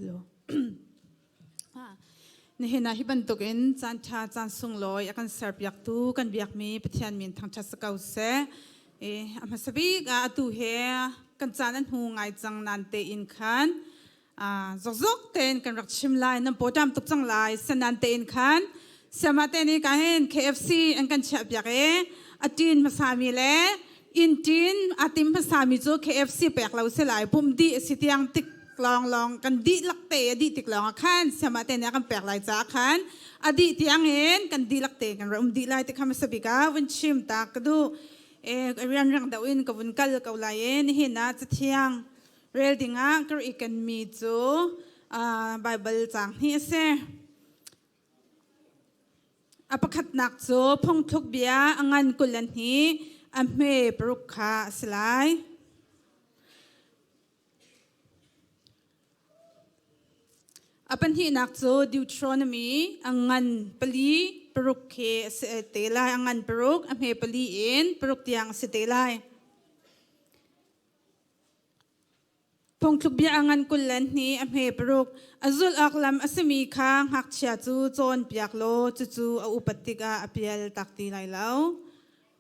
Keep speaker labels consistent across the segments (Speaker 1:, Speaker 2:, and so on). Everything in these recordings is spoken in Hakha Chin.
Speaker 1: Hello. Nihin ah hi bantukin caan ṭha caan sunglawi a kan serpiaktu kan biakmi Pathian min thangṭhat si ko seh. A hmasa bik ah atu he kan caan an hmu ngai cang nan tein khan zokzok tein kan rak chim lai nan pawṭam tuk cang lai sanan tein khan siama te nih ka hin KFC an kan chiah piak i a ṭin hmasami le inn ṭin a tim hmasami cu KFC pek lo si lai pum dih a si tiang tik lawnglawng kan dihlak te a dih tik lawng ah khan siama te nih a kan pek lai caah khan a dih tiang in kan dihlak te kan ra um dih lai ti kha hmasa bik ah vun chim ta ka duh. E rianrang deuh in ka vun kal ko lai e nihin ah cathiang rel ding ah ka i ken mi cu Bible caang hi a si. A pakhatnak cu phungthluk bia a ngan 21 a hme 6 kha a si lai. A pahnihnak cu Deuteronomy a ngan pali paruk khi a si te lai. A ngan paruk, a hme pali in paruk tiang a si te lai. Phungthluk bia a ngan 22 a hme paruk. A zulh awk lam a simi kha ngakchia cu cawnpiak law cucu a upat tikah a pial tak ti lai lo.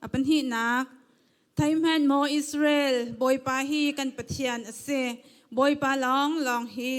Speaker 1: A pahnihnak, Theihmanh maw Israel, Bawipa hi kan Pathian a si. Bawipa lawnglawng hi.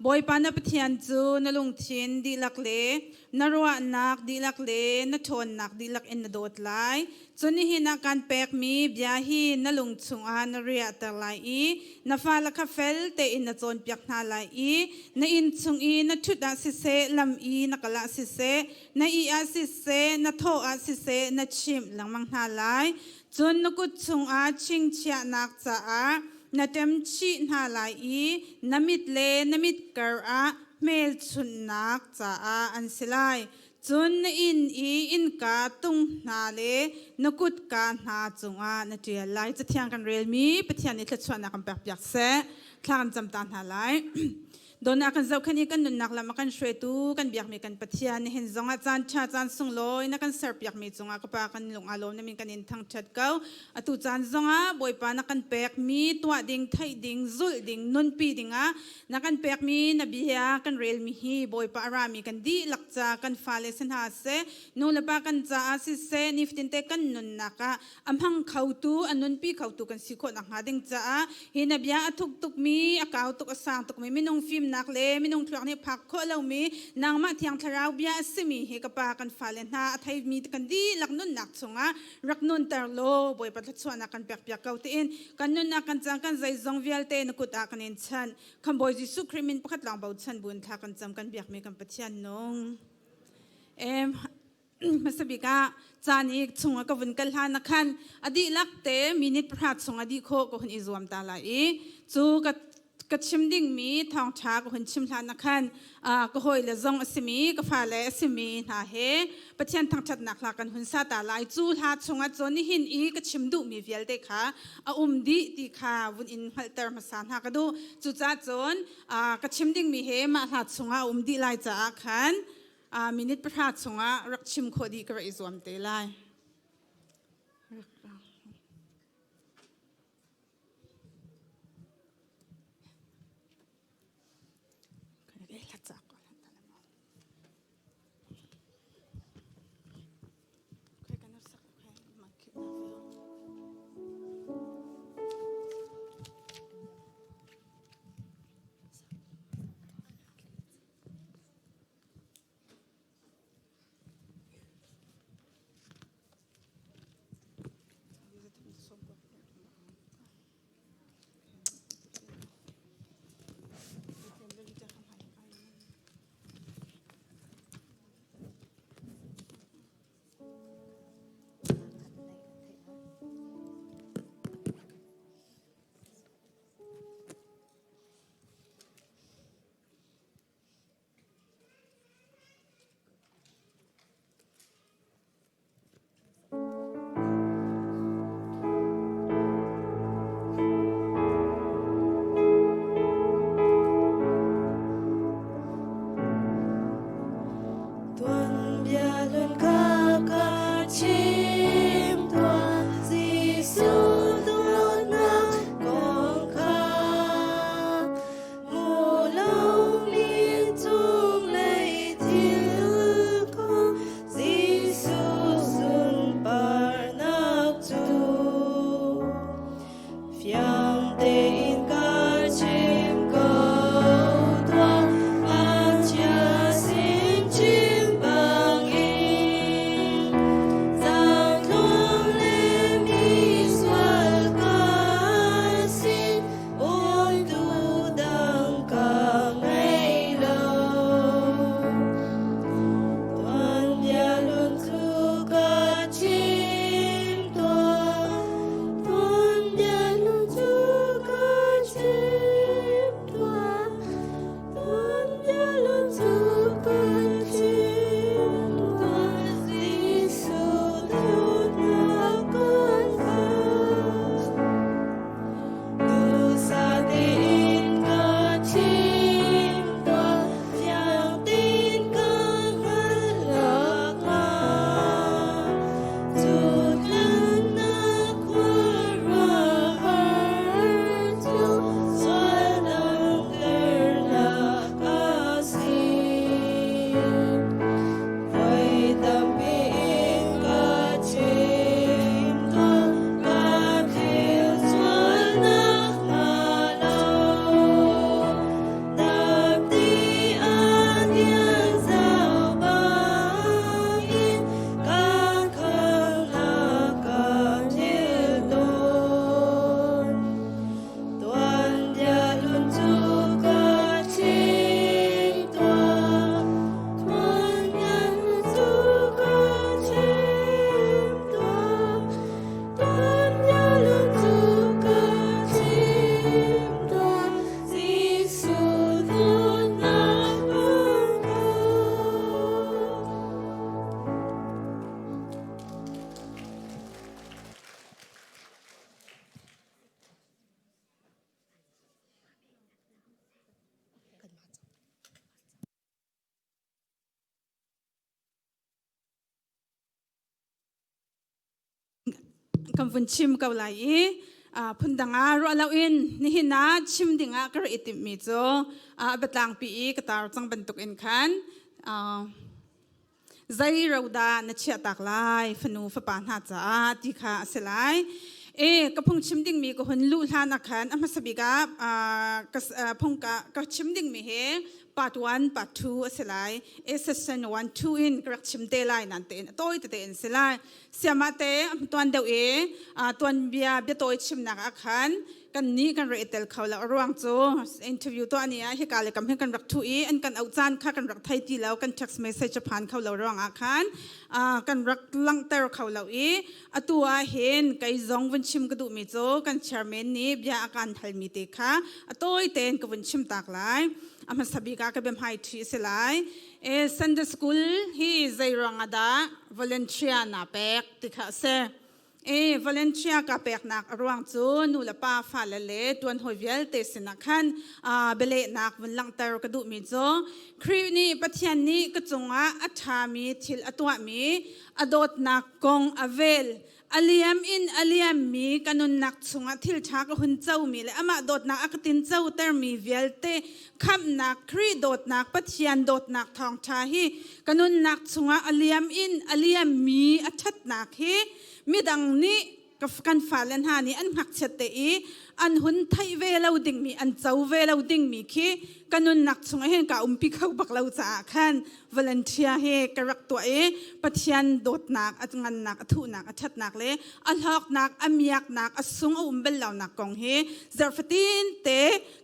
Speaker 1: Bawipa na Pathian cu na lungthin dihlak le na ruahnak dihlak le na ṭhawnnak dihlak in na dawt lai. Cun nihin ah kaan pekmi bia hi na lung chungah na riahter lai i na fale kha fel tein na cawnpiak hna lai i na inn chung i na ṭhut ah siseh, lam i na kal ah siseh, na ih ah siseh, na thawh ah siseh, na chimh lengmang hna lai. Cun na kut chungah chingchiahnak caah na ṭemchih hna lai i na mit le na mit karah hmelchunhnak caah an si lai. Cun na inn i innka tung hna le na kutka hna cungah na ṭial lai. Cathiang kan relmi Pathian nih thluachuahnak kan pekpiak seh. Thla kan cam ta hna lai. Dawtnak kan zohkhenh i kan nunnak lam a kan hruaitu kan biakmi kan Pathian nihin zongah caan ṭha caan sunglawi na kan serpiakmi cungah ka Pa kan lung aa lawm na min kan in thangṭhat ko. Atu caan zongah Bawipa na kan pekmi tuah ding, theih ding, zulh ding, nunpi dingah na kan pekmi na bia kan relmi hi Bawipa a rami kan dihlak ca kan fale si hna seh, nu le pa kan caah siseh, nifatinte kan nunnak ah a hmang khotu a nunpi khotu kan si khawh nakhnga ding caah hi na bia a thuk tukmi a kau tuk a sang tukmi minung fimnak le minung thluak nih phak khawh lomi nangmah thiang thlarau bia a simi hi ka pa kan fale hna a theimi kan dihlak nunnak chungah rak nunter law Bawipa thluachuahnak kan pekpiak ko tiin kan nunnak kan cang kan zeizong vialte na kut ah kan in chanh khambawi Jesuh Khrih min pakhat lawng bochan buin thla kan cam kan biakmi kan Pathian nung em Hmasa bik ah caan i chung ah ka vun kal hlan ah khan a dihlak te minute 10 chung a dih khawh ka hun i zuam ta lai i cu ka ka chim dingmi thawngṭha ka hun chim hlan ah khan ka hawile zong a simi ka fale a simi hna he Pathian thangṭhatnak hla kan hun sa ta lai. Cu hla chungah cun nihin i ka chim duhmi vialte kha a um dih ti kha vun in hngalhter hmasa hna ka duh. Cucaah cun ka chim dingmi he mah hla chungah a um dih lai caah khan minute 10 chungah rak chim khawh dih ka rak i zuam te lai. Kan vun chim ko lai i phundang ah ruah loin nihin ah chim ding ah ka rak i timhmi cu biatlangpi i ka tar cang bantuk in khan zei ro dah na chiah tak lai fanu fapa hna caah ti kha a si lai. E ka phung chim dingmi ka hun luh hlan ah khan a hmasa bik ah ka phung ka chim dingmi he part 1 part 2 a si lai. E session 1 2 in ka rak chim te lai nan tein a tawi tete in si lai. Siamah te tuan deuh i tuan bia biatawi chimnak ah khan kan nih kan rak i tel kho lo. A ruang cu interview tuah ni ah hika le kam hin kan rak thu i an kan auh caan kha kan rak thei ti lo, kan text message a phan kho lo ruang ah khan kan rak langhter kho lo i atu ah hin kei zong vun chim ka duhmi cu kan chairman nih bia a kan halmi te kha a tawi tein ka vun chim tak lai. A hmasa bik ah ka biahmai ṭhi a si lai. E Sunday school hi zei ruang ah dah volunteer na pek ti kha a si. E volunteer ka peknak a ruang cu nu le pa fale le tuan hawi vialte sinah khan bialehnak vun langhter ka duhmi cu Khrih nih Pathian nih ka cungah a ṭhami thil a tuahmi a dawtnak kong a vel a liam in a liammi ka nunnak chungah thil ṭha ka hun comi le amah dawtnak a ka tin cotermi vialte khamhnak Khrih dawtnak Pathian dawtnak thawngṭha hi ka nunnak chungah a liam in a liammi a ṭhatnak hi midang nih kan fale hna nih an ngakchiat te i an hun theih ve lo dingmi an co ve lo dingmi khi ka nunnak chungah hin ka umpi kho bak lo caah khan volunteer hi ka rak tuah i Pathian dawtnak a ngannak a thuhnak a ṭhatnak le a hlawknak a miaknak a sung a um bal lonak kong hi zarhfatin te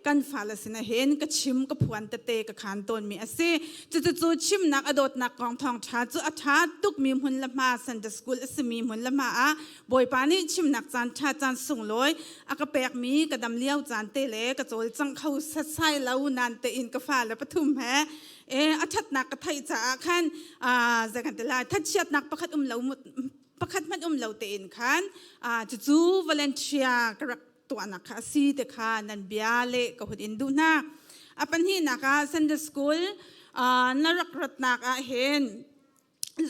Speaker 1: kan fale sinah hin ka chim ka phuan tete ka khan tawnmi a si. Cucu chimnak a dawtnak kong thawngṭha cu a ṭha tukmi hmun le hma Sunday school a simi hmun le hma ah Bawipa nih chimnak caan ṭha caan sunglawi a ka pekmi ka dam lio caan te le ka cawlcang kho setsai lo nan tein ka fale pathum he e a ṭhatnak ka theih caah khan zei kan ti lai thatchiatnak pakhat um lo pakhat hmanh um lo tein khan cucu volunteer ka rak tuahnak kha a si te kha nan bia le ka hun in duh hna. A pahnihnak ah Sunday school na rak ratnak ah hin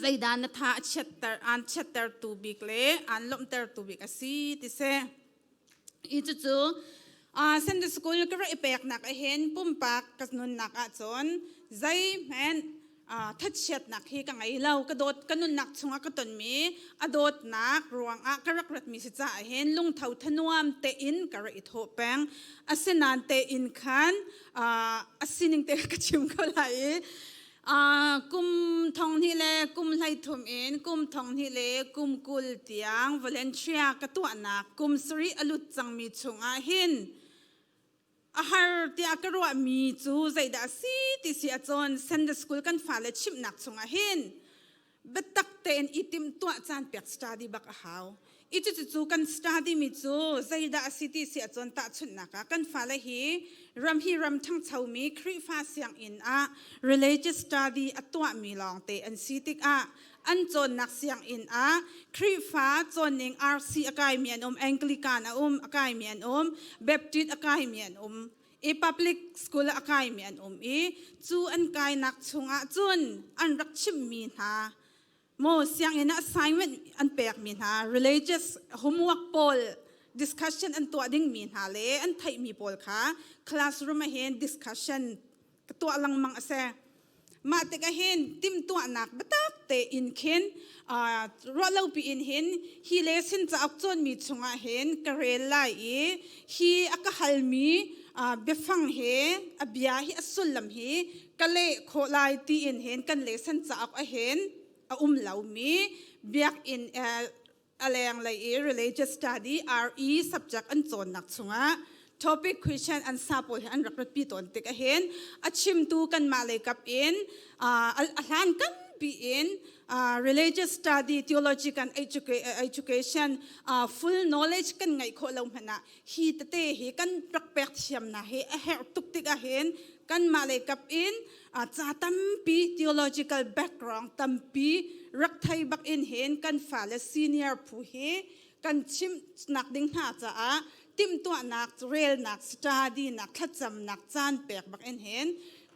Speaker 1: zeidah na tha a chiatter aan chiattertu bik le aan lawmhtertu bik a si ti si. I cucu Sunday school ka rak i peknak ah hin pumpak ka nunnak ahcun zeihmanh thachiatnak hi ka ngei lo. Ka dawt ka nunnak chungah ka tonmi a dawtnak ruangah ka rak ratmi si caah hin lungtho thanuam tein ka rak i thawh peng. Asinain tein khan a sining te ka chim ko lai i kum thong hnih le kum 13 in kum thong hnih le kum 20 tiang volunteer ka tuahnak kum sarih a lut cangmi chungah hin a har tiah ka ruahmi cu zeidah a si ti si ahcun Sunday school kan fale chimhnak chungah hin biatak tein i timhtuah caan pek study bak a hau. I cucu kan study mi cu zeidah a si ti si ahcun tahchunhnak ah kan fale hi ram hi ram ṭhangchomi Khrihfa sianginn ah religious study a tuahmi lawngte an si tikah an cawnnak sianginn ah Khrihfa cawnning RC a kaimi an um, Anglican a um, a kaimi an um, Baptist a kaimi an um, i public school a kaimi an um i cu an kainak chungah cun an rak chimhmi hna maw sianginn ah assignment an pekmi hna religious homework pawl discussion an tuah dingmi hna le an theihmi pawl kha classroom ah hin discussion ka tuah lengmang a si. Mah tikah hin timhtuahnak biatak tein khin ruahlopi in hin hi le sin cauk cawnmi chungah hin ka rel lai i hi a ka halmi biafang he a bia hi a sullam hi ka leh khawh lai tiin hin kan lesson cauk ah hin a um lomi biakinn a lenglei i religious study RE subject an cawnnak chungah topic question an sa pawl hi an rak ratpi tawn tik ahhin a chimtu kanmah lei kap in a hlan kan pi in religious study theology kan education full knowledge kan ngeih khawh lo hmanh ah hi tete hi kan rak pek thiamnak hi a herh tuk tik ahhin kanmah lei kap in ca tampi theological background tampi rak thei bak in hin kan fale senior phu hi kan chimhnak ding hna caah timhtuahnak relnak study nak thlacamnak caan pek bak in hin.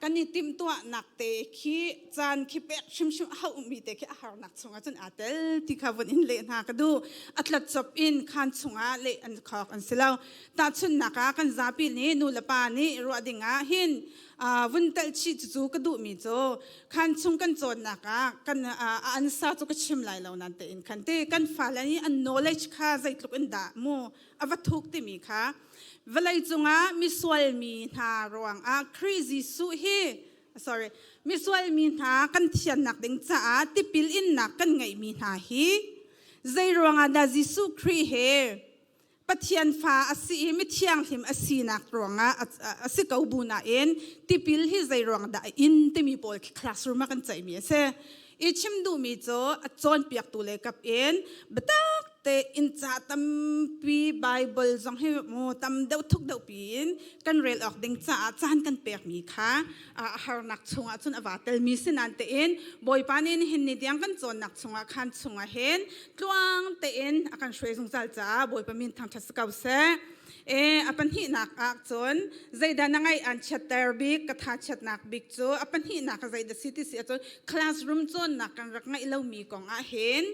Speaker 1: Kan i timhtuahnak te khi caan khi pek hrimhrim a hauhmi te khi a harnak chungah cun aa tel ti kha vun in leh hna ka duh. A tlat cop in khaan chungah leh an khawk an si lo. Tahchunhnak ah kan zapi nih nu le pa nih ruah ding ah hin vun telh chih cucu ka duhmi cu khaan chung kan cawnnak ah kan a ansa cu ka chim lai lo nan tein khan te kan fale nih an knowledge kha zeitluk in dah mu a va thuk timi kha vawlei cungah misual mi hna ruangah Khrih Jesuh hi sorry misual mi hna kan thiannak ding caah tipil innak kan ngeihmi hna hi zei ruangah dah Jesuh Khrih he Pathian fa a si i mithianghlim a sinak ruangah a si ko bu nain tipil hi zei ruang dah a in timi pawl khi classroom ah kan ceihmi a si. I chim duhmi cu a cawnpiaktu le kap in biatak tein ca tampi Bible zong hi mu tam deuh thuk deuh piin kan rel awk ding caah caan kan pekmi kha a harnak chungah cun a va telmi si nain tein Bawipa nih nihin ni tiang kan cawnnak chungah khan chungah hin tluang tein a kan hruai zungzal caah Bawipa min thangṭhat si ko seh. E a pahnihnak ah cun zeidah na ngaih an chiatter bik ka tha chiatnak bik cu a pahnihnak zeidah si ti si ahcun classroom cawnnak kan rak ngeih lomi kong ah hin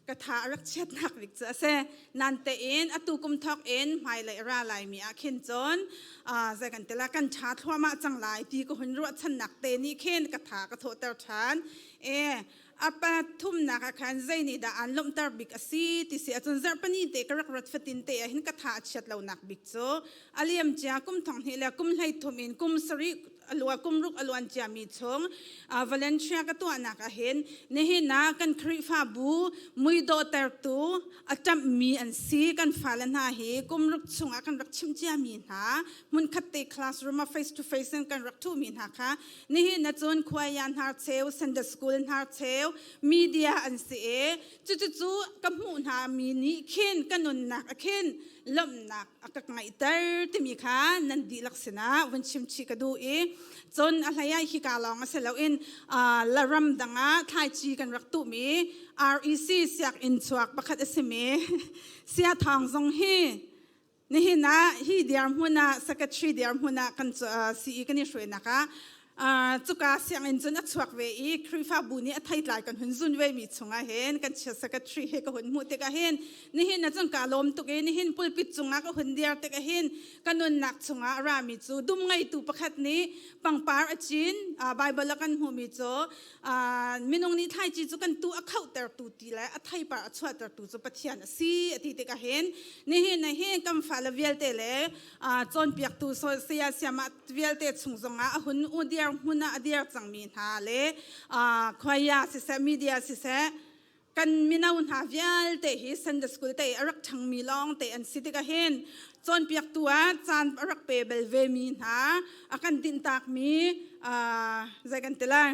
Speaker 1: ka tha a rak chiatnak bik cu a si. Nan tein atu kum thawk in hmailei ra laimi ah khin cun zei kan ti la kan ṭha thluahmah cang lai ti ka hun ruahchannak te nih khin ka tha ka thawhter ṭhan. E a pathumnak ah khan zei nih dah aan lawmhter bik a si ti si ahcun zarhpini te ka rak rat fatin te ah hin ka tha a chiat lonak bik cu a liam cia kum thong hnih le kum hlei thum in kum sarih alua kum ruk aluan ciami chung Valencia ka tuahnak ah hin nihin ah kan Khrihfabu muidawhtertu a ṭamhmi an si kan fale hna hi kum ruk chungah kan rak chimh ciami hna hmunkhat te classroom ah face to face in kan rak ṭhuhmi hna kha nihin ah cun khuaya hnarcheu Sunday school hnarcheu media an si i cucucu ka hmuh hna mi nih khin ka nunnak a khin lawmhnak a ka ngaihter timi kha nan dihlak sinah vun chim chih ka duh i cun a hlei ah hika lawng a si loin la ram dang ah thlaici kan rak tuhmi REC sianginn chuak pakhat a simi Sia Thawng zong hi nihin ah hi dirhmun ah secretary dirhmun ah kan CE kan i hruainak ah Cuka sianginn cun a chuak ve i Khrihfabu nih a theitlai kan hun zun ve mi chungah hin kan chia secretary he ka hun hmuh tikah hin nihin ah cun ka lawm tuk i nihin pulpit cungah ka hun dir tikah hin ka nunnak chungah a rami cu dum ngeitu pakhat nih pangpar a cin Bible a kan hmuhmi cu minung nih thlaici cu kan tu a khohtertu ti le a theipar a chuahtertu cu Pathian a si a ti tikah hin nihin ah hin kan fale vialte le cawnpiaktu saya siamah vialte chung zongah a hun u dir hmun ah a dir cangmi hna le khoia siseh media siseh kan mino hna vialte hi Sunday school te a rak ṭhangmi lawng te an si tikah hin cawnpiaktu ah caan a rak pe bel ve mi hna a kan dinhtakmi zei kan ti lai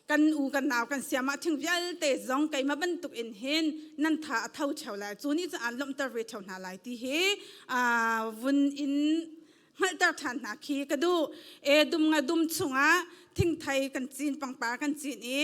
Speaker 1: kan u kan nau kan siam ah thing vialte zong keimah bantuk in hin nan tha a tho theo lai cu nih cu aan lawmhter ve theo hna lai ti hi vun in hngalhter ṭhan hna khi ka duh. E dum nga dum chungah thingthei kan cin pangpar kan cin i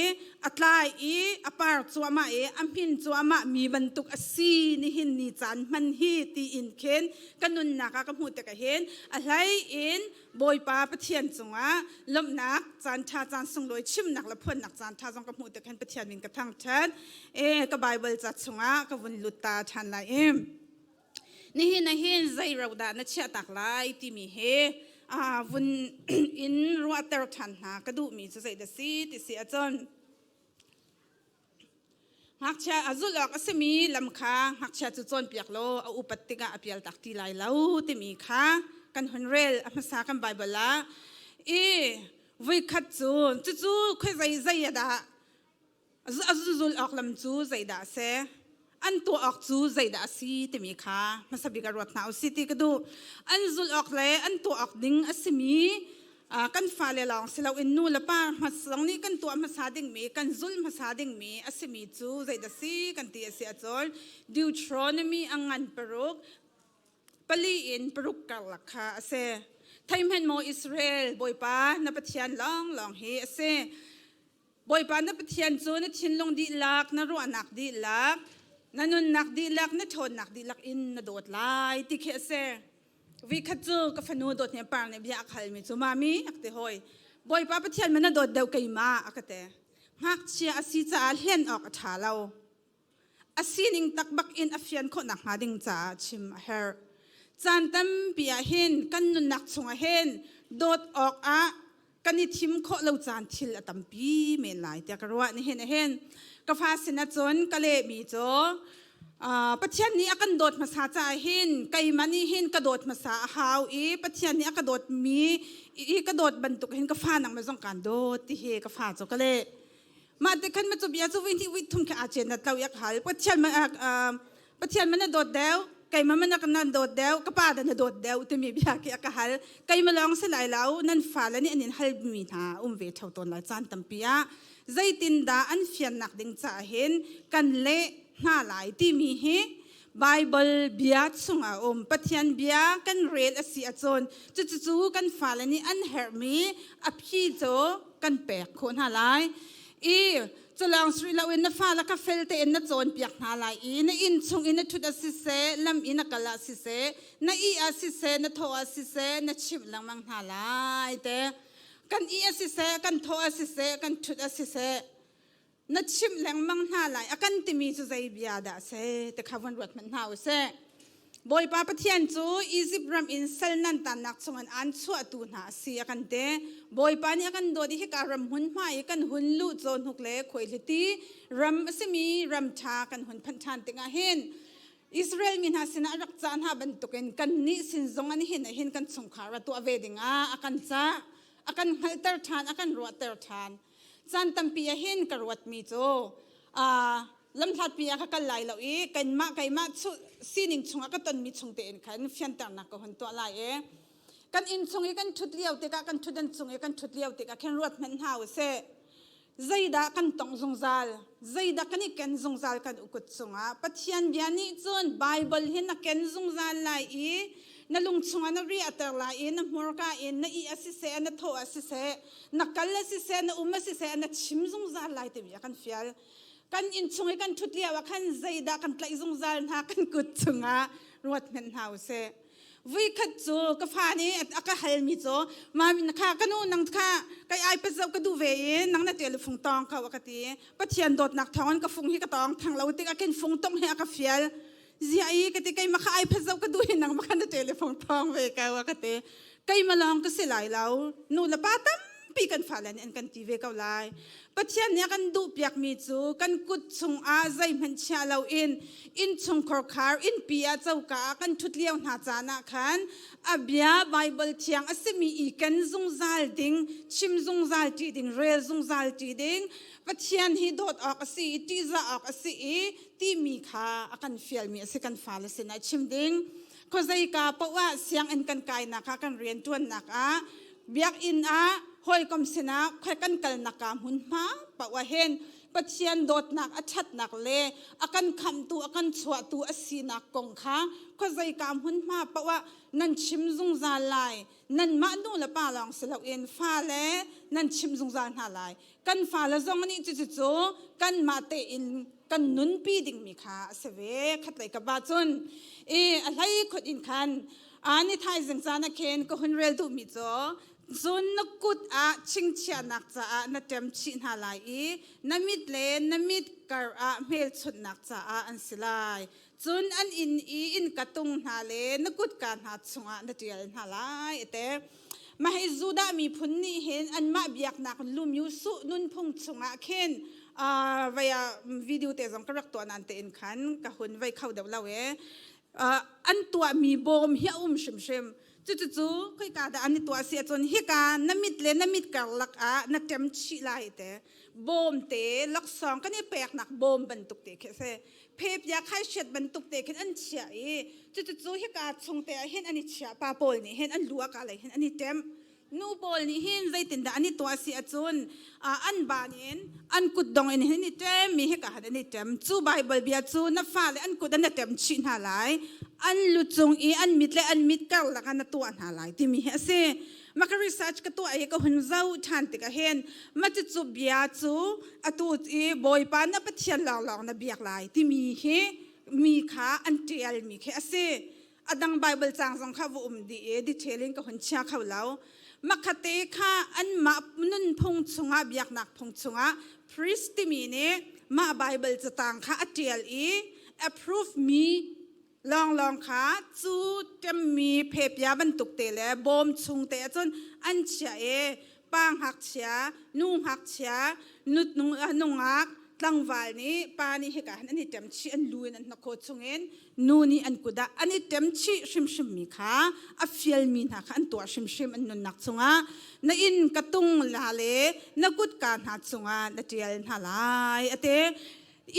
Speaker 1: a tlai i a par cuahmah i a hmin cuahmah mi bantuk a si nihin ni caan hman hi tiin khin ka nunnak ah ka hmuh tikah hin a hlei in Bawipa Pathian cungah lawmhnak caan ṭha caan sunglawi chimnak le phuannak caan ṭha zong ka hmuh tik hin Pathian min ka thangṭhat. E ka Bible ca chungah ka vun lut ta ṭhan lai i Nihin ah hin zei ro dah na chiahtak lai timi he vun in ruahter ṭhan hna ka duhmi cu zei dah si ti si ahcun ngakchia a zulh awk a simi lam kha ngakchia cu cawnpiak law a upat tikah a pialtak ti lai lo timi kha kan hun rel a hmasa kan Bible ah i voikhat cu cucu khoi zei zei ah dah A zulh awk lam cu zeidah a si? An tuah awk cu zeidah a si timi kha hmasa bik ah ruat hna usih ti ka duh. An zulh awk le an tuah awk ding a simi kan fale lawng si loin nu le pa zong nih kan tuah hmasa dingmi, kan zulh hmasa dingmi a simi cu zeidah si kan ti a si ahcun Deuteronomy a ngan paruk pali in paruk karlak kha a si. Theihmanh maw Israel, Bawipa na Pathian lawnglawng hi a si. Bawipa na Pathian cu na thinlung dihlak, na ruahnak dihlak, na nunnak dihlak, na ṭhawnnak dihlak in na dawt lai ti khi a si. Vikhat cu ka fanu dawt hne par nih bia a khalmi cu mami a ti hawi. Bawipa Pathian man na dawt deuh keimah a ka te. Ngakchia a si caah hlen awk a ṭha lo. A sining tak bak in a fian khawh nakhnga ding caah chim a herh. Caan tampi ah hin kan nunnak chungah hin dawt awkah kan i thim khawh lo caan thil a tampi men lai tiah ka ruah. Nihin ah hin ka fa sinah cun ka lehmi cu Pathian nih a kan dawt hmasa caah hin keimah nih hin ka dawt hmasa a hau i Pathian nih a ka dawtmi i ka dawt bantuk hin ka fa nangmah zong kaan dawt ti hi ka fa cu ka leh. Mah te khan ma cu bia cu vui hnih vui thum khi aa cen na tlo i a ka hal. Pathian ma Pathian ma na dawt deuh, keimah ma na nan dawt deuh, ka pa dah na dawt deuh timi bia khi a ka hal. Keimah lawng si lai lo, nan fale nih an in halmi hna um ve ṭheo tawn lai caan tampi ah. Zeitindah an fiannak ding caah hin kan leh hna lai timi hi Bible bia chungah a um. Pathian bia kan rel a si ahcun cucu kan fale nih an herhmi a phi cu kan pek khawh hna lai. I culawng sri loin na fale kha fel tein na cawnpiak hna lai i na inn chung in na ṭhut ah siseh, lam in na kal ah siseh, na ih ah siseh, na thawh ah siseh, na chimh lengmang hna lai te. Kan ih ah siseh, kan thawh ah siseh, kan ṭhut ah siseh, na chimh lengmang hna lai a kan timi cu zei bia dah si ti kha von ruat hmanh hna u sih. Bawipa Pathian cu Izipt ram in sal nan tannak chungin aan chuahtu hna a si a kan ti. Bawipa nih a kan dawt i hika ram hmunhma i kan hun luh cawhnuk le khuaihliti ram a simi ram ṭha kan hun phanh ṭhan tikah hin Israel mi hna sinah a rak cah hna bantukin kannih sin zong an hin hin kan chungkhar a tuah ve dingah a kan cah, a kan hngalhter ṭhan, a kan ruahter ṭhan. Caan tampi ah hin ka ruatmi cu lamhlatpi ah ka kal lai lo i keimah keimah sining chungah ka tonmi chung tein khan fianternak ka hun tuah lai i kan inn chung i kan ṭhut lio tikah kan ṭhutdan cung i kan ṭhut lio tikah khin ruat hmanh hna u sih. Zeidah kan tong zungzal? Zeidah kan i ken zungzal kan ukut cungah? Pathian bia nih cun Baibal hi na ken zungzal lai i na lung chungah na riahter lai i na hmurka in na ih a siseh, na thawh a siseh, na kal a siseh, na um a siseh, na chim zungzal lai timi a kan fial. Kan inn chung i kan ṭhut lio ah khan zeidah kan tlaih zungzal hna kan kut chungah ruat hmanh hna u sih. Vuikhat cu ka fa nih a ka halmi cu mami na kha ka nu nang kha kai ai pat zoh ka duh ve i nang na tel fung tawng ko a ka ti. Pathian dawtnak thawngin ka fung hi ka tawng thang lo tik ah khin fung tong hi a ka fial. Zia i ka ti keimah kha ai phat zoh ka duh i nangmah kha na telephone thawng ve ko a ka ti. Keimah lawng ka si lai lo. Nu le pa tampi kan fale nih an kan ti ve ko lai. Pathian nih a kan duhpiakmi cu kan kut chungah zeihmanh chia loin innchungkhar khar innpi ah coka ah kan ṭhut lio hna caan ah khan a bia Baibal thiang a simi i ken zungzal ding, chim zungzal ṭi ding, rel zungzal ṭi ding, Pathian hi dawt awk a si i ṭihzah awk a si i timi kha a kan fialmi a si kan fale sinah chim ding. Khuazeika paoh ah sianginn kan kainak ah kan rianṭuannak ah biakinn ah hawikom sinah khoi kan kalnak ah hmunhma paoh ah hin Pathian dawtnak a ṭhatnak le a kan khamhtu a kan chuahtu a sinak kong kha khuazeika hmunhma paoh ah nan chim zungzal lai. Nanmah nu le pa lawng si loin fale nan chimh zungzal hna lai. Kan fale zong nih cucu kanmah tein kan nunpi dingmi kha a si ve. Khatlei ka va cun i a hlei khut in khan ani thaizing caan ah khin ka hun rel duhmi cu cun na kut ah chingchiahnak caah na ṭem chih hna lai i na mit le na mit kar ah hmelchunhnak caah an si lai. Cun an inn i innka tung hna le na kutka hna chungah na ṭial hna lai ate. Mah hi Judah miphun nih hin anmah biaknak lumyu suh nunphung chungah khin vei ah video te zong ka rak tuah nan tein khan ka hun vei kho deuh lo e. An tuahmi bawm hi a um hrimhrim. Cucucu khoika dah an i tuah si ahcun hika na mit le na mit karlak ah na ṭem chih lai te. Bawm te laksawng kan i peknak bawm bantuk te khi a si. Phepia khaihriat bantuk te khin an chiah i cucucu hika chung te ah hin an i chiah. Pa pawl nih hin an lu ah ka lei hin an i ṭem. Nu pawl nih hin zeitindah an i tuah si ahcun an ban in an kutdong in hin i ṭem mi hika han an i ṭem. Cu Baibal bia cu na fale an kut an na ṭem chih hna lai, an lu cung i an mit le an mit karlak ah na tuah hna lai timi hi a si. Mah ka research ka tuah i ka hun zoh ṭhan tikah hin mah cucu bia cu atu i Bawipa na Pathian lawnglawng na biak lai timi hi mi kha an ṭialmi khi a si. A dang Baibal caang zong kha va um dih i detail in ka hun chia kho lo. Makhate kha anmah nunphung chungah biaknak phung chungah priest timi nih mah Bible catang kha a ṭial i approve mi lawnglawng kha cu ṭemmi phepia bantuk te le bawm chung te ahcun an chiah i pa ngakchia, nu ngakchia, nungak, tlangval nih pa nih hika hin an i ṭem chih an lu in an hnakhaw chungin nu nih an kut ah an i ṭem chih hrimhrimmi kha a fialmi hna kha an tuah hrimhrim an nunnak chungah na inn ka tung la le na kutka hna chungah na ṭial hna lai ate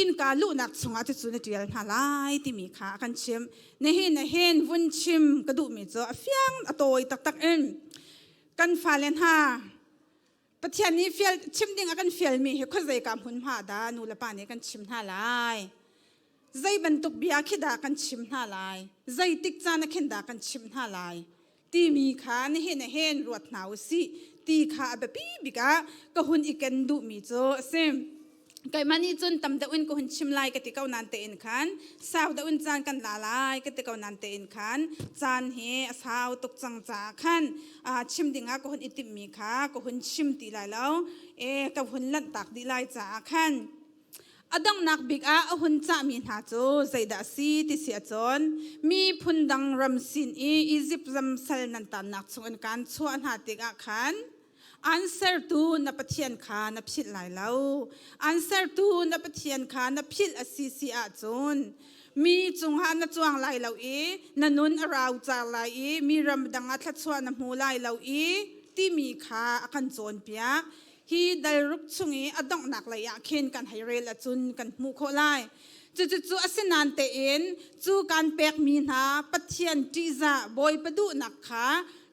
Speaker 1: innka luhnak chungah cucu na ṭial hna lai timi kha a kan chimh. Nihin hin vun chim ka duhmi cu a fiang a tawi taktak in kan fale hna Pathian nih fial chim ding a kan fialmi hi khuazei ka hmunhma dah nu le pa nih kan chim hna lai. Zei bantuk bia khi dah kan chim hna lai. Zeitik caan ah khin dah kan chim hna lai timi kha nihin hin ruat hna u sih ti kha a biapi bik ah ka hun i ken duhmi cu a si. Keimah nih cun tam deuh in ka hun chim lai ka ti ko nan tein khan sau deuh in caan kan la lai ka ti ko nan tein khan caan hi a sau tuk cang caah khan chim dingah ka hun i timhmi kha ka hun chim ti lai lo e ka hun lanhtak dih lai caah khan a donghnak bik ah a hun cahmi hna cu zeidah a si ti si ahcun mi phundang ram sin i Izipt ram sal nan tannak chungin kaan chuah hna tikah khan An sertu na Pathian kha na philh lai lo. An sertu na Pathian kha na philh a si si ahcun mi cungah na cuang lai lo i na nun a rau car lai i mi ram dang ah thluachuah na hmu lai lo i timi kha a kan cawnpiak. Hi dalruk chung i a donghnak lei ah khin kan hei rel ahcun kan hmuh khawh lai. Cucucu asinain tein cu kan pekmi hna Pathian ṭihzah Bawipa duhnak kha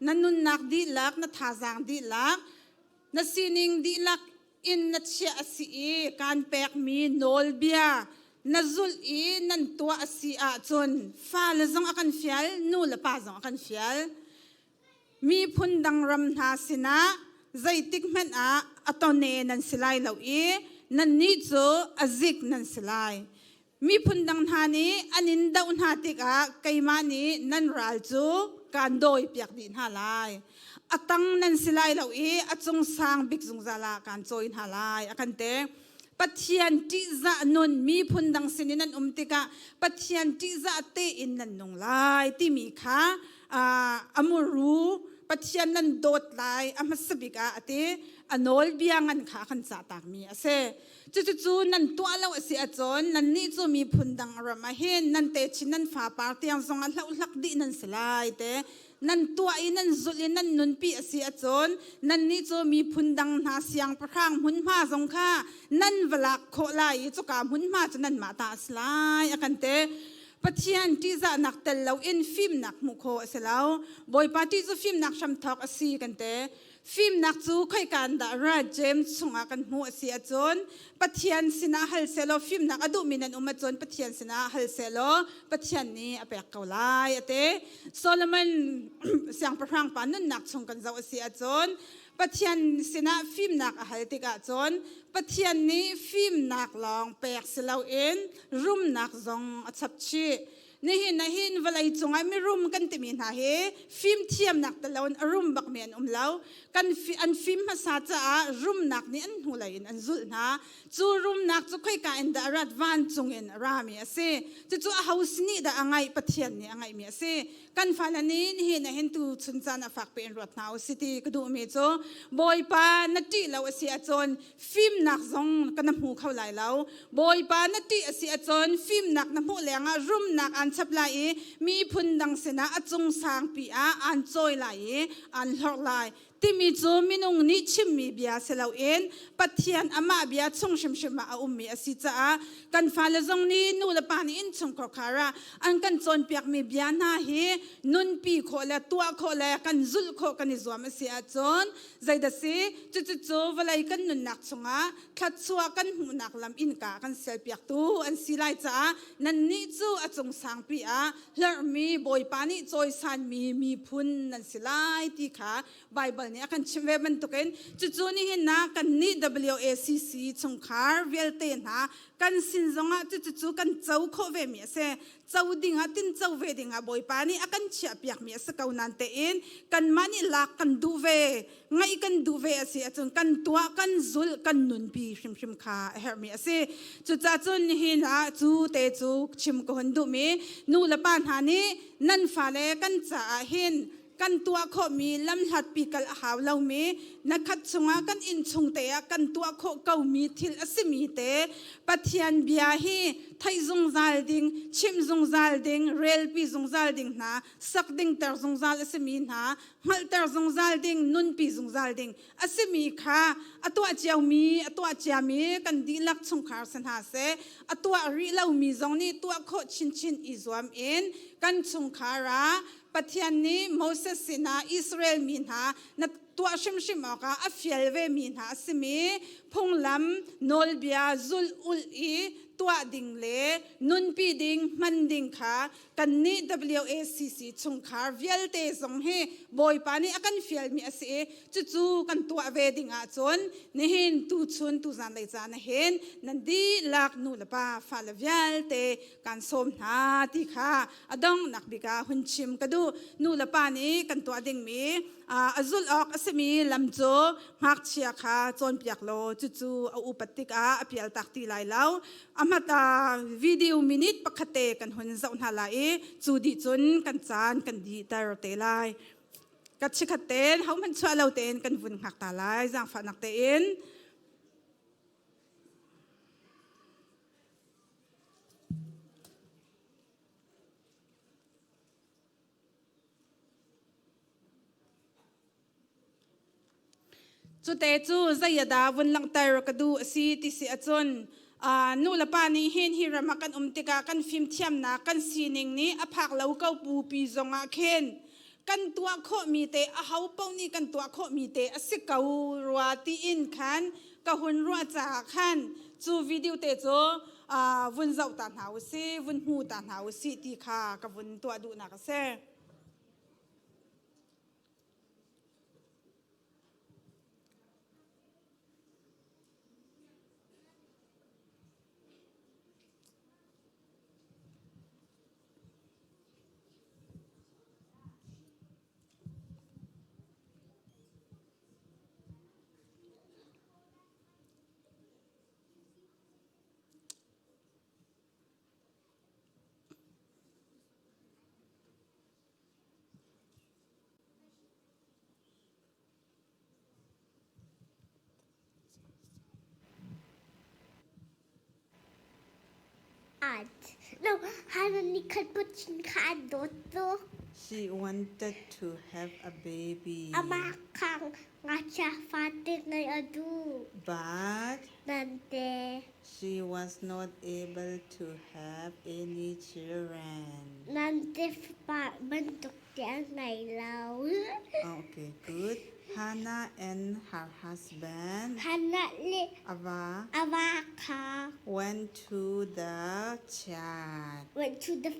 Speaker 1: na nunnak dihlak, na thazaang dihlak, na sining dihlak in na chiah a si i kan pekmi nawlbia na zulh i nan tuah a si ahcun fale zong a kan fial, nu le pa zong a kan fial. Miphun dang ram hna sinah zeitik hmanh ah a tone nan si lai lo i nannih cu a zik nan si lai. Miphun dang hna nih an in doh hna tikah keimah nih nan ral cu kaan dawipiak dih hna lai. A tang nan si lai lo i a cung sang bik zungzal ah kaan cawi hna lai, a kan ti. Pathian ṭihzah nun miphun dang sin in nan um tikah Pathian ṭihzah tein nan nung lai timi kha a muru Pathian nan dawt lai a hmasa bik ah a ti a nawlbia ngan kha a kan cah takmi a si. Cucucu nan tuah lo a si ahcun nannih cu miphun dang ram ah hin nan techin nan fapar tiang zong ah hlohlak dih nan si lai te nan tuah i nan zulh i nan nunpi a si ahcun nannih cu miphun dang hna siangpahrang hmunhma zong kha nan va lak khawh lai i cuka hmunhma cu nanmah ta a si lai a kan ti. Pathian ṭihzahnak tel loin fimnak hmuh khawh a si lo. Bawipa ṭih cu fimnak hramthawk a si kan ti. Fimnak cu khoika in dah ra James chungah kan hmuh a si ahcun Pathian sinah hal sehlaw fimnak a duhmi nan um ahcun Pathian sinah hal sehlaw Pathian nih a pek ko lai a ti. Solomon siangpahrang pa nunnak chung kan zoh a si ahcun Pathian sinah fimnak a hal tikah cun Pathian nih fimnak lawng pek si loin rumnak zong a chap chih. Nihin ah hin vawlei cungah mirum kan timi hna hi fimthiamnak telon a rum bakmi an um lo. Kan an fim hmasa caah rumnak nih an hnulei in an zulh hna. Cu rumnak cu khoika in dah a rat vancung in a rami a si. Cucu a ho nih dah a ngaih Pathian nih a ngaihmi a si. Kan fale nih nihin ah hin tu chun caan a fak pe in ruat hna u si ti ka duhmi cu Bawipa na ṭih lo a si ahcun fimnak zong ka na hmu kho lai lo. Bawipa na ṭih a si ahcun fimnak na hmuh lengah rumnak aan chap lai i miphun dang sinah a cung sangpi ah aan cawi lai i aan hlorh lai timi cu minung nih chimmi bia si loin Pathian amah bia chung hrimhrim ah a ummi a si caah kan fale zong nih nu le pa nih innchungkhar khar ah an kan cawnpiakmi bia hna hi nunpi khawh le tuah khawh le kan zulh khawh kan i zuam a si ahcun Zeidah si? Cucucu vawlei kan nunnak chungah thluachuah kan hmuhnak lam innka kan sialpiaktu an si lai caah nannih cu a cung sangpi ah hlorhmi Bawipa nih cawisanmi miphun nan si lai ti kha Baibal nih a kan chimh ve bantukin cucu nihin na kan nih WACC chungkhar vialte hna kan sin zongah cucu kan co khawh ve mi a si. Co dingah tin co ve dingah Bawipa nih a kan chiah piak mi a si ko nan tein kanmah nih lak kan duh ve ngaih kan duh ve a si ahcun kan tuah kan zulh kan nunpi hrimhrim kha a herhmi a si. Cucaah cun nihin ah cu te cu chim ka hun duhmi nu le pa hna nih nan fale kan caah hin kan tuah khawhmi lamhlatpi kal a hau lomi na khat chungah kan inn chung te ah kan tuah khawh komi thil a simi te Pathian bia hi theih zungzal ding chimh zungzal ding relpi zungzal ding hna sak ding ter zungzal a simi hna hngalhter zungzal ding nunpi zungzal ding a simi kha a tuah ciomi a tuah ciami kan dihlak chungkhar si hna seh a tuah rih lomi zong nih tuah khawh chinchin i zuam in kan chungkhar ah Pathian nih Moses sinah Israel mi hna na tuah hrimhrim awkah a fial vemi hna a simi phunglam nawlbia zulh ulh i tuah ding le nunpi ding hman ding kha kannih WACC chungkhar vialte zong hi Bawipa nih a kan fialmi a si i cucu kan tuah ve ding ahcun nihin tuchun tuzan lei caan ah hin nan dihlak nu le pa fale vialte kan sawm hna ti kha a donghnak bik ah hun chim ka duh. Nu le pa nih kan tuah dingmi a zulh awk a simi lam cu ngakchia kha cawnpiak law cucu a upat tikah a pialtak ti lai lo. A hmata video minute pakhat te kan hun zoh hna lai i cu dih cun kan caan kan dihter te lai. Ka chikhat tein hohmanh chuah lo tein kan vun hngak ta lai zaangfahnak tein. Cute cu zei a dah vun langhter ka duh a si ti si ahcun nu le pa nih hin hi ram ah kan um tikah kan fimthiamnak kan sining nih a phak lo ko pupi zongah khin kan tuah khawhmi te aho paoh nih kan tuah khawhmi te a si ko rua tiin khan ka hun ruah caah khan cu video te cu vun zoh ta hna usih vun hmu ta hna usih ti kha ka vun tuah duhnak a si.
Speaker 2: No, Hana nih khan put kha an dawt tuk.
Speaker 3: She wanted to have a baby.
Speaker 2: Amah khang ngakchia fate ngei a duh.
Speaker 3: But
Speaker 2: Nante.
Speaker 3: she was not able to have any children.
Speaker 2: Nante fapa bantuk te a ngei lo.
Speaker 3: Okay, good. Hannah and her husband
Speaker 2: Hannah le
Speaker 3: Ava
Speaker 2: a va kha
Speaker 3: went to the church.
Speaker 2: Went to the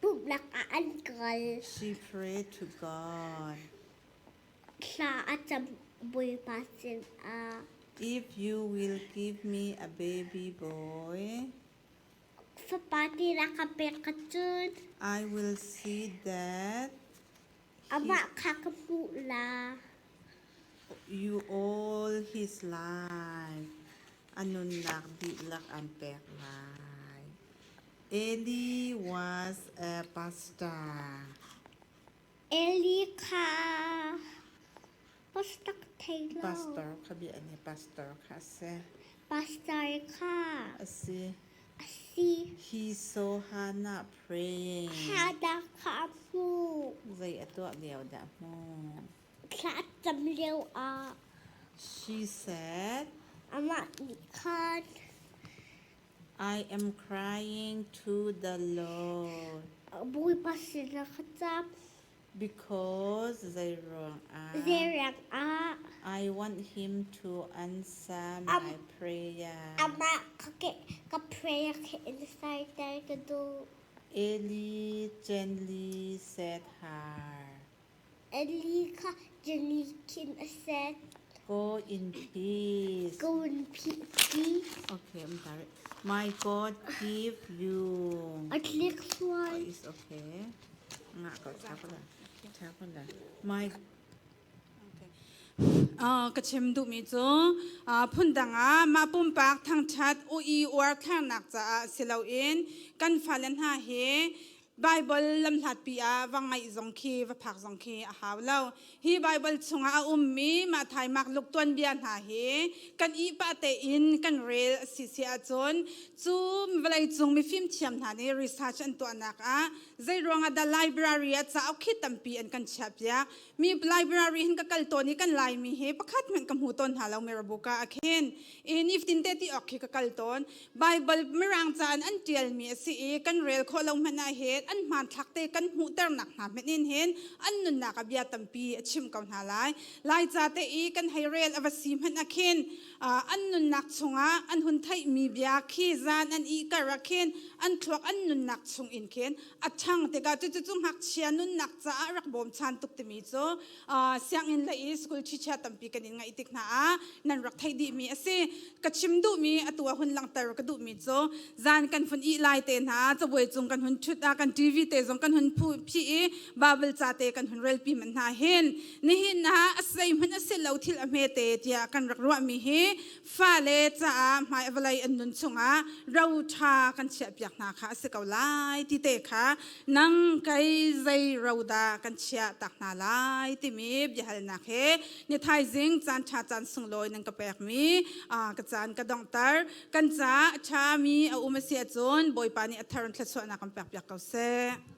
Speaker 2: pumhnak ah an kal.
Speaker 3: She prayed to God.
Speaker 2: Thla a cam Bawipa sinah.
Speaker 3: If you will give me a baby boy,
Speaker 2: Fapa ti na ka pek ahcun
Speaker 3: I will see that
Speaker 2: amah kha ka hmuh la.
Speaker 3: You all his life. A nunnak dihlak an pek lai. Eli was a pastor.
Speaker 2: Eli kha pastor thei lo.
Speaker 3: Pastor kha bia ni pastor kha a si.
Speaker 2: Pastor kha
Speaker 3: a si.
Speaker 2: A si.
Speaker 3: He saw Hannah praying.
Speaker 2: Hannah kha a hmuh.
Speaker 3: Zei a tuah lio dah hmuh?
Speaker 2: Thla a cam lio ah.
Speaker 3: She said.
Speaker 2: Amah nih khan.
Speaker 3: I am crying to the Lord.
Speaker 2: Bawipa sinah ka cam.
Speaker 3: Because zeiruang ah
Speaker 2: Zeiruang ah
Speaker 3: I want him to answer my prayer.
Speaker 2: Amah ka ka prayer ka inside ter ka duh.
Speaker 3: Eli gently said her.
Speaker 2: Eli kha Jenny khin a set.
Speaker 3: Go in peace.
Speaker 2: Go in peace.
Speaker 3: Okay, I'm sorry. My God give you.
Speaker 2: A click one.
Speaker 3: It's okay. Nga ko, chapala. Chapala. My
Speaker 1: Ka chim duhmi cu phundang ah mah pumpak thangṭhat ui uar thlarnak caah si loin kan fale hna hi Baibal lamhlatpi ah va ngaih zong khi va phak zong khi a hau lo. Hi Baibal chungah a ummi Matthai, Mark, Luke tuanbia hna hi kan ihpah tein kan rel a si si ahcun cu vawleicung mifim thiam hna nih research an tuahnak ah zei ruangah dah library ah cauk khi tampi an kan chiahpiak Mi library hin ka kal tawn i kan Laimi hi pakhat hmanh ka hmu tawn hna lo Mirabuka ah khin. I niftin te ti awk khi ka kal tawn. Bible Mirang ca in an ṭialmi a si i kan rel khawh lo hmanh ah hin an hmanthlak te kan hmuhternak hna hmanh in hin an nunnak ah bia tampi a chim ko hna lai. Laica te i kan hei rel a va si hmanh ah khin an nunnak chungah an hun theihmi bia khi zan an ihkar ah khin an thluak an nunnak chung in khin a ṭhang tikah cucu cu ngakchia nunnak caah rak bawmchan tuk timi cu sianginn le i school chichia tampi kan in ngaih tik hna ah nan rak theih dihmi a si. Ka chim duhmi atu ah hun langhter ka duhmi cu zan kan hun ih lai te hna cabuai cung kan hun ṭhut ah kan TV te zong kan hun phih i Bible ca te kan hun relpi man hna hin nihin ah a sei hmanh a si lo thil a hme te tiah kan rak ruahmi hi fale caah hmai vawlei an nun chungah ro ṭha kan chiahpiak hna kha a si ko lai ti te kha nang kei zei ro dah kan chiah tak hna lai timi biahalnak he ni thaizing caan ṭha caan sunglawi nan ka pekmi ka caan ka donghter kan ca a ṭhami a um a si ahcun Bawipa nih a thar in thluachuahnak kan pekpiak ko seh.